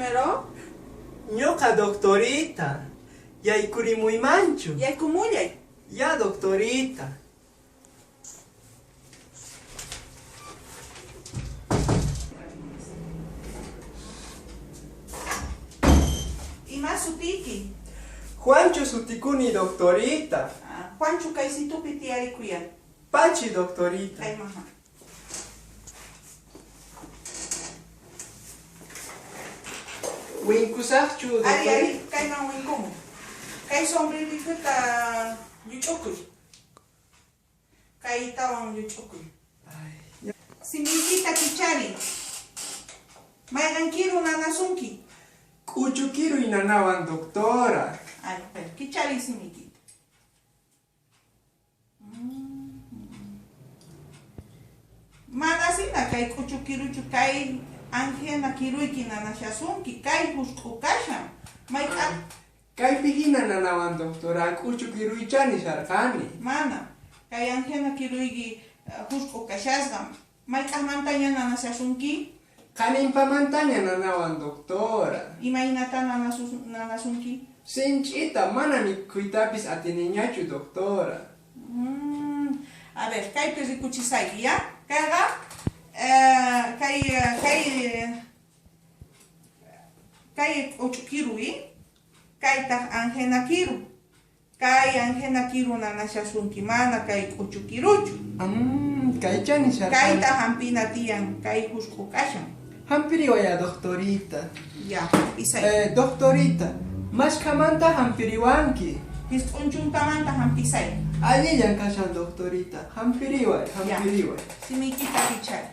Enfermero? Ñuqa doctorita. Yaykurimuymanchu? Yaykumullay. Ya doctorita. Ima sutiyki? Juanchu sutikuni doctorita. Ah, Juanchu kaysitupi tiyarikuya. Pachi doctorita. Kayman ha. Winkusaqchu Ari, ari, doctorita? kayman winkumu. Kay sombrerituta lluch'ukuy. Kaytawan lluch'ukuy. Ay, Simiykita kichariy. Mayqan kiru nanasunki? K'uchu kiruy nanawan doctora. Ay, pero kichariy simiykita. Manasina kay k'uchu kiruchu kay angina kiruyki nanashasunki kay husk'u kashan. Mayk'a Kaypi hina nanawan doctora k'uchu kiruychá nisharqani. Mana. Kay angina kiruyki husk'u kashasqa. Mayk'aqmantaña nanashasunki? Qaninpamantaña nanawan doctora. Imaynata nanasunki? Sinch'ita mana mikhuytapis atiniñachu doctora. A ver, kaypi rikuchisayki, ya? Kayqa kay kay kay k'uchu kiru, i? Kaytaq angina kiru. Kay angina kiru nanashasunki, mana kay k'uchu kiruchu. Kaychá nisharqani. Kayta hampina tiyan, kay husk'u kashan. Hampiriwaya doctorita. Ya, hampisay. Doctorita, mashkhamanta hampiriwanki? Hisq'un chunkamanta hampisay. Allillan kashan doctorita, hampiriway, Ya. hampiriway. Simiykita kichay.